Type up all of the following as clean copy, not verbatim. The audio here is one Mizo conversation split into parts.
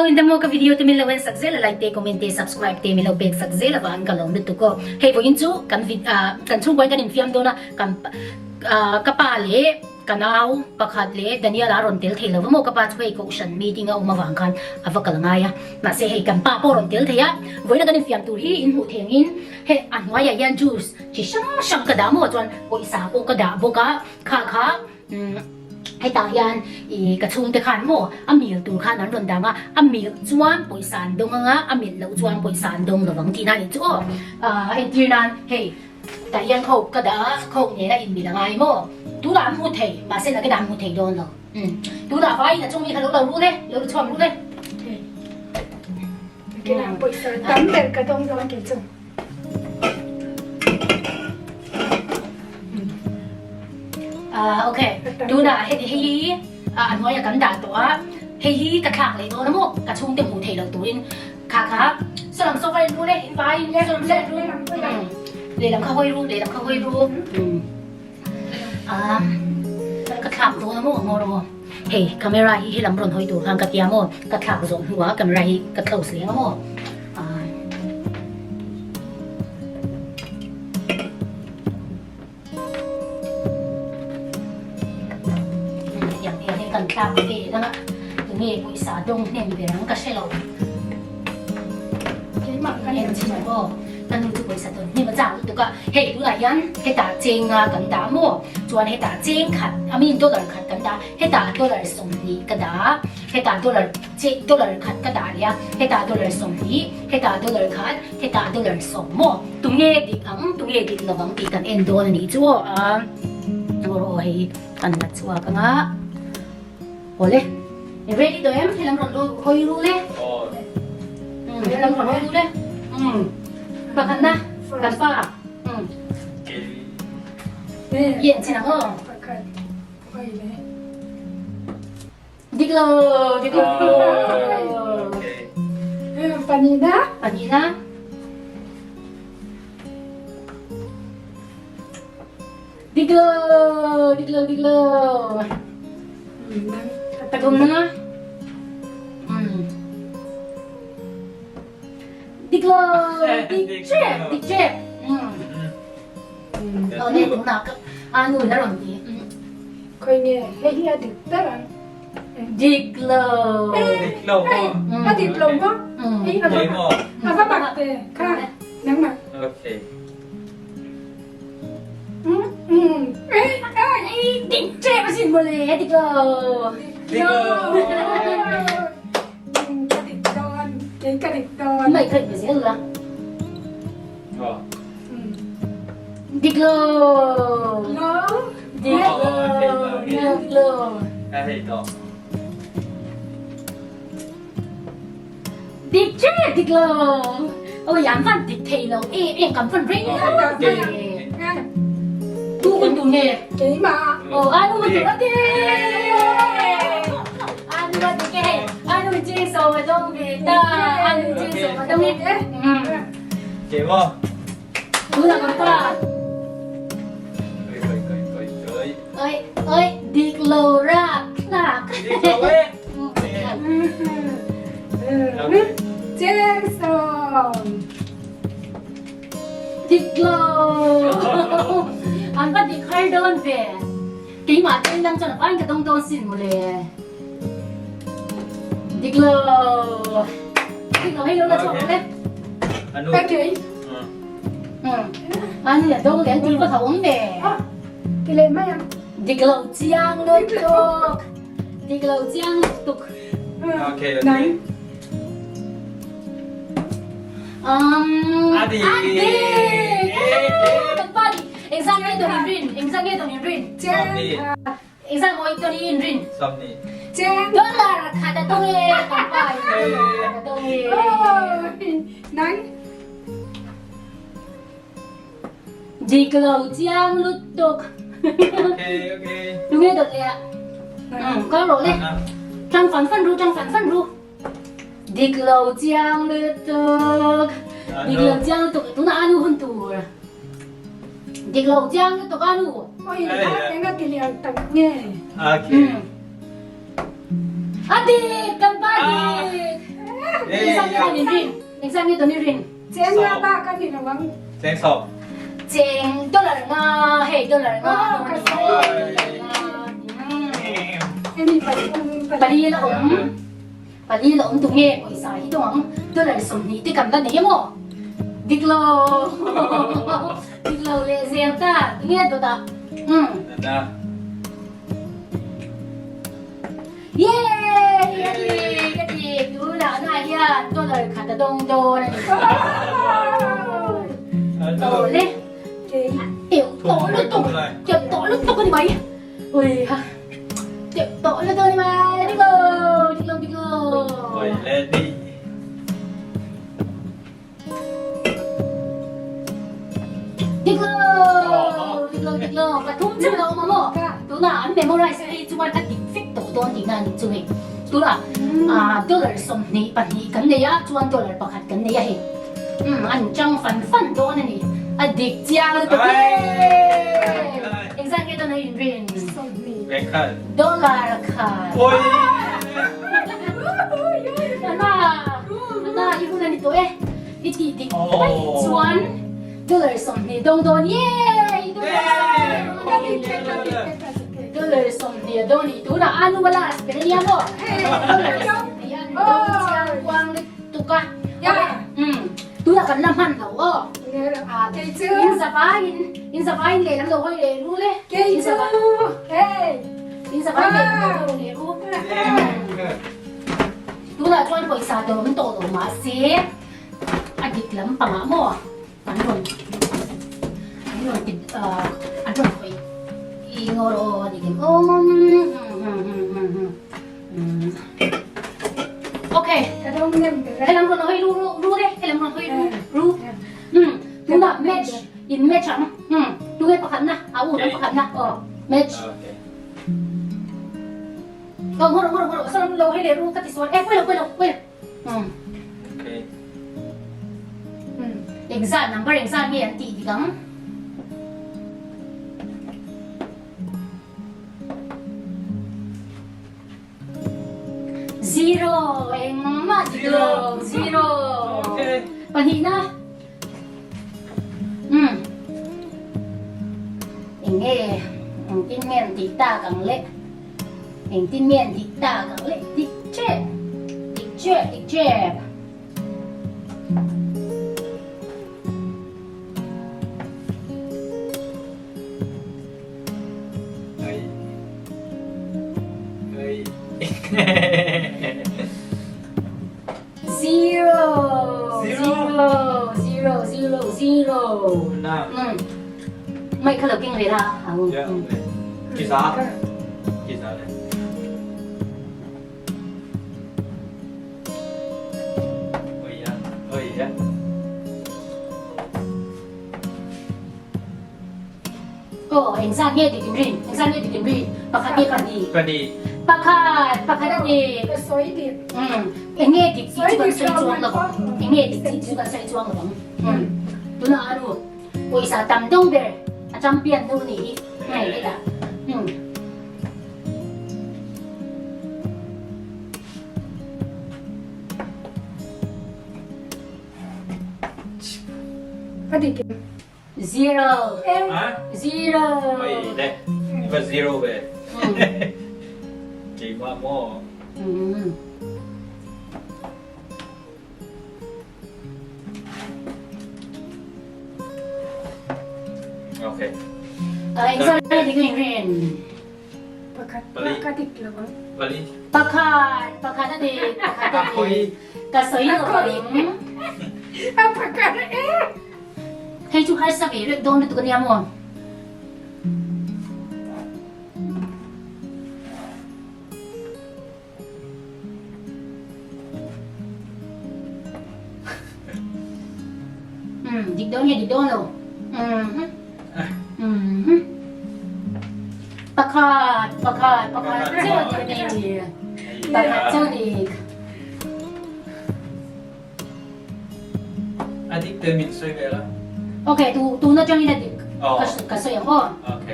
Hello in damo ka video te min lo en sak zel a like te comment te subscribe te min lo pek sak zel avangin ka lawm lutuk aw. Hei vawiin chu kan vid ah kan chhungkuain kan infiam dawn a kan ah ka pa leh ka nau pakhat leh Daniel a rawn tel thei lo va maw ka pa chu hei kohhran meeting a awm avang khan a va kal ngai a mahse hei kan pa pawh a rawn tel thei a vawiin a kan infiam tur hi in hmuh thei angin hei a hnuaiah hian juice chi hrang hrang ka dah maw chuan pawisa pawh ka dah bawk a kha kha Umm hetah hian ih ka chhungte khan maw a mil tur khan an rawn dang a, a mil chuan pawisa an dawng anga a mil loh chuan pawisa an dawng lovang tihna a nih chu aw. Ahh entir nan hei tah hian coke ka dah a, coke nena inmil a ngai maw? Tunah an hmu thei mahse nakinah an hmu thei dawn lo. Umm tunah vaiin a chung mi kha lo lo ru le, lo ru chhuak ru le. Nakinah pawisa tam ber ka dawng dawn kei chu. Ah ok tunah heti hei hi a hnuaia kan dah tawh a hei hi ka thlak leh dawn a maw ka chhungte hmuh theih loh turin kha kha saw lam saw va en ru le in vaiin saw lam saw en ru lehlam kha hawi ru lehlam kha hawi ru ah ka thlak dawn a maw ngaw rawh hei camera hi helam rawn hawi tur khan ka tia maw ka thlak zawh hnuah camera hi ka close leh ang a maw. Hetiang hian hei kan thlak ve anga tunge pawisa dawng hnem ber ang ka hre lo. Keimah ka en chhin ang aw. Ka nu chu pawisa dawn hnem a chak lutuk a. Hei tunah hian hetah chenga kan dah maw? Chuan hetah cheng khat, I mean dollar khat kan dah. Hetah dollar 20 ka dah. Hetah dollar che dollar khat ka dah leh a, hetah dollar 20, hetah dollar khat, hetah dollar sawm maw? Tunge dik ang, tunge dik lo ang tih kan en dawn a nih chu aw. A aw aw hei kan la chhuak ang a. Awle, i ready tawh em? Helam rawn hawi ru le. Umm helam rawn hawi ru le. Umm pakhatna kan pa. Umm. Yen chin ang aw. Pakhat, hawi le. Dik lo, dik lo. Panina. Panina. Dik lo, dik lo, dik lo. Pathum na. Dik lo, dik trep, dik trep. Aw ne tunah ka anu in a rawn ti. Khawi nge hei hi a dik ber ang. Dik lo. Dik lo maw? A dik lo maw? Hei a va a va mak te kha nangmah. Okay. Dik trep asin mawle a dik lo. Dik lo. Ka dik dawn, kei ka dik dawn. Mai kha i zel la. Dik lo. Lo. Dik lo. Dik lo. Ka hei tawh. Dik che dik lo. Oi an van dik thei lo e e kan van reng lo te. Tu kun tu nge? Keimah. Oh anu mun tu ate. Anu ate ke hei. Anu ching so ma dong ve ta. Anu ching so ma dong ve. Keimah. Tunah kan pa. Oi oi dik lo rak thlak. Dik lo e. Jackson. Dik lo. An va dik har dawn ve. Keimah ten dang chuan a vain ka dawng dawn sin mawle. Dik lo. Dik lo hei lo la chhuak mawle. Okay. An la dawng leh an ti va hlauhawm ve. Ti leh mai ang. Dik lo chiang lutuk. Dik lo chiang lutuk. Okay, okay. Um, Adi. Adi. Kan pa ni. Engzah nge dawn in rin? Engzah nge dawn in rin? Engzah maw dawn in rin? 20. Chen. Dollar khat a dawng e. Kan pa in dollar khat a dawng e. Nang. Dik lo chiang lutuk. Okay, okay. Tunge dawt leh a? Kal rawh le. Tang fan fan ru, tang fan fan ru. Dik lo chiang lutuk. Dik lo chiang lutuk. Tunah anu hun tur. Dik lo chiang lutuk anu. Oi, enga ti lian tak nge. Okay. A dik, kan pa dik. Engzat nge dawn in rin? Engzat nge dawn i rin? Cheng nga bak a ni lo ang. Cheng sawm. Cheng dollar nga hei dollar nga dawn a ni. Hemi pathum pali la awm. Pali la awm tu nge pawisa hi dawng ang dollar 20 te kan la nei emaw? Dik lo. Dik lo leh zel ta. Tu nge dawt a? Umm. Yay! A dik a dik tunah na hian dollar khat a dawng dawn a ni. Tawle teuh tawh lutuk teuh tawh lutuk a ni mai. Ui ha teuh tawh lutuk a ni mai dik lo dik lo dik lo. Ui le ni. Dik lo, dik lo, dik lo, pathum chu lo awm a maw? Tunah an memorize phei chuan a dik vek tawh dawn tihna a nih chu hei. Tunah dollar 22 kan nei a, chuan dollar pakhat kan nei a hei. Umm an chang fan fan dawn a ni. A dik chiang lutuk hle. Engzat nge dawn a inrin? Dollar khat. Nana, nana i hun a ni tawh e. I tih dik mai chuan dollar 20 dawng dawn yay! Dollar 20 a dawng nih tunah a nu a last ber a nia maw? Dollar 20 an dawng chiang kuang lutuk a. Tunah kan la hman lo aw. In zavaiin, in zavaiin lehlam lo hawi leh ru le. In zavaiin lehlam lo hawi leh ru. Tunah chuan pawisa dawr awm tawh lo mahse a dik lampangah maw an rawn an rawn ti an rawn khawih i ngawr aw a dik em awm Ok helam rawn hawi ru ru re helam rawn hawi ru ru tunah match in match ang tunge pakhatna a u lam pakhatna aw match. Aw ngawr ngawr ngawr salam lo hei leh ru ka ti sual e pawi lo pawi lo pawi lo um Okay. Um engzat number engzat nge an tih dik ang Zero engmah dik lo zero Okay. Pahnihna Um eng nge engtin nge an tih tak ang le Engtin nge an dik tak ang le dik tep dik tep dik tep. Zero zero zero zero zero. Mai kha lo keng ve la. Ki za ki za le. Oi ya oi ya. Aw engzat nge dik in rin engzat nge dik in rin pakhat nge pahnih pahnih pakhat pakhat a dik ka sawi dik um enge dik tih chu kan sawi chuang lo vang enge dik tih chu kan sawi chuang lo vang um tunah anu pawisa tam deuh ber a champion nu nih hi hei hetah um A dik em? Zero. Zero. Oi le, va zero ve. Keimah maw? Okay. Engzat nge dik in rin? Pakhat ka dik lo ang. Pali. Pakhat, pakhat a dik, pakhat a dik. Ka sawi lo ang. A pakhat e. Hei chu harsa ve rek dawn lutuk ania maw? Umm dik dawn nge dik dawn lo. Umm umm Pakhat pakhat pakhat chiah dik a ni. Pakhat chiah dik. A dik te min sawi ve la. Ok tu tun atangin a dik ka sawi ang aw. Ok.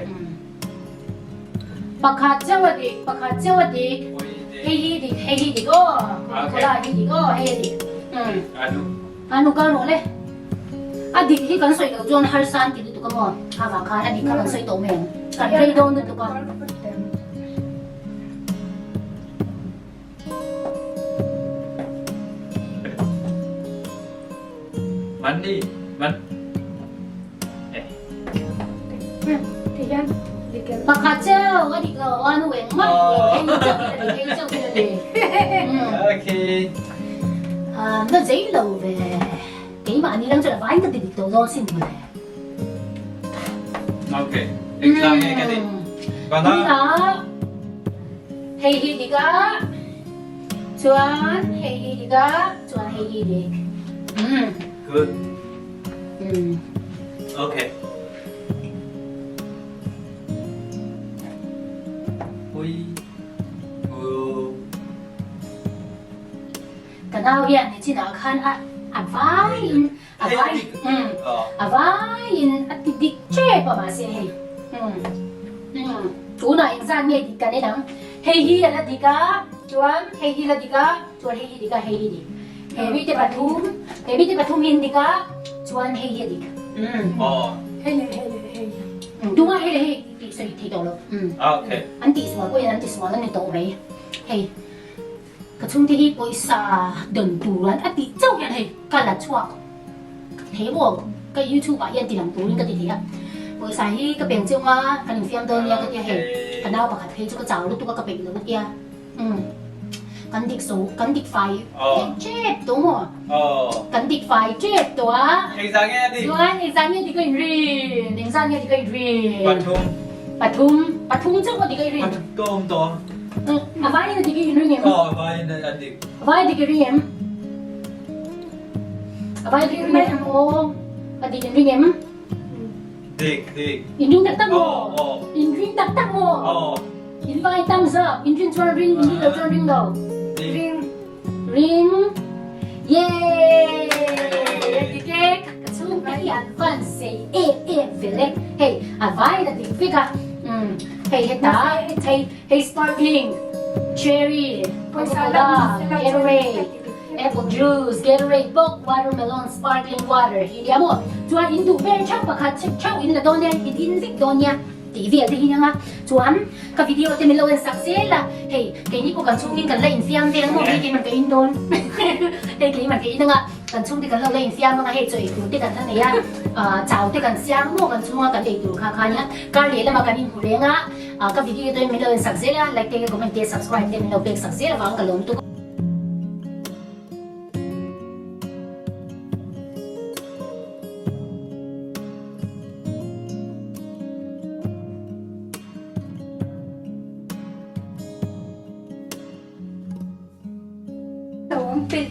Pakhat chauh a dik pakhat chauh a dik. Hei hi dik hei hi dik aw. Coca-Cola hi dik aw hei a dik. Anu. Anu kal rawh le. A dik hi kan sawi loh chuan harsa an ti lutuk a maw? Kha vang khan a dik kha kan sawi tawh mai ang. Kan rei dawn lutuk a. Mandi, man. Eh. Pakhat cheu a dik lo a nu engmah dik lo hei chauh hi a dik hei chauh hi a dik. Okay. Na zei lo ve. Keimah ni lang chu a vain ka ti dik tawh dawn sin mawle. Okay. Exam nge ka dik. Bana. Ni hei hi dik a. Chuan hei hi dik a. Chuan hei hi dik. Good. Okay. Ui. U. Ka nau hian nichinah khan a a vaiin a vai umm a vaiin a ti dik tep a mahse hei umm umm tunah engzat nge dik kan en ang hei hi a la dik a chuan hei hi la dik a chuan hei hi dik a hei hi dik he mite pathum he mite pathum hi an dik a chuan hei hi a dik umm Hei leh hei leh hei. Tunah hei leh hei tih sawi thei tawh lo umm an tihsual pawhin an tisual a ni tawh mai hei. Ka chhungte hi pawisa dawn tur an a tih chauh hian hei ka la chhuak thei maw ka youtube ah hian ti lang turin ka ti thei a pawisa hi ka peng cheu nga kan infiam dawn nia ka tia hei ka nau pakhat phei chu ka chau lutuk a ka peih lo ka tia umm kan dik so kan dik fai tep tawh maw kan dik fai tep tawh a chuan engzah nge dik a inrin engzah nge dik a inrin pathum pathum pathum chauh a dik a inrin pathum tawm A vaiin a dik i ring em? Aw, a vaiin a dik. A vai a dik i ring em? A vai a dik i ring em? Aw, a dik in ring em? Dik, dik. In ring tak tak maw? Aw, aw. In ring tak tak maw? Aw. In vai thumbs up. In rin chuan ring, in rin lo chuan ring lo. Dik. Ring. Ring. Yay! A dik e. Ka chhungte hi an van sei em em fel e. Hei, a vaiin a dik vek a. Umm, hei heta, hei. Hei sparkling, cherry, coca-cola, Gatorade, apple juice, Gatorade bawk, watermelon, sparkling water hi nia maw? Chuan in duh ber theuh pakhat theuh in la dawn nia, in in vek dawn nia tih vel te hi nia nga. Chuan ka video te min lo en sak zel a, hei keini pawh kan chhungin kan la infiam vel maw hei keiman ka in dawn hei keiman ka in anga kan chhungte kan lo la infiam anga hei chaw ei tur te kan la nei a, chau te kan siam maw kan chhunga kan ei tur kha kha nia kar leh lamah kan inhmu reng a. Ka video te min lo en sak zel a, like te comment te subscribe te min lo pek sak zel avang ka lawm tuk a.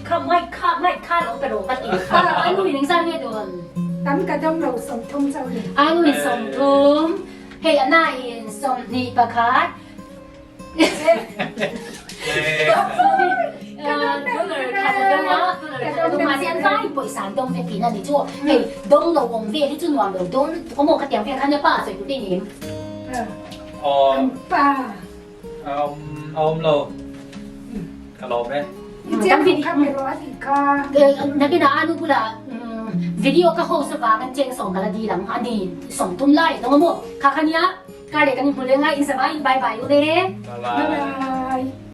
Kha mic kha mic kha lo pe rawh ka ti. A nu in engzat nge dawn? Tam ka dam lo 30 chauh ni. A nu in 30, hei a na in 21. Dollar khat a dawng a, dollar khat a dawng mahse an vai pawisa an dawng vek tihna a ni chu. Hei dawng lo awm vel hi chu nuam lo dawn lutuk a maw khatiang vel khan a pa sawi tur te ni em? An pa. A awm lo. Ka lawm e. I chiang hu kha pe rawh a tih kha. Nakinah a nu bulah video ka host avang an cheng sawm ka la dil ang a ni 30 lai dawng a maw? Kha kha nia kar leh kan inhmu leng a in zavai in bye bye u le. Bye bye.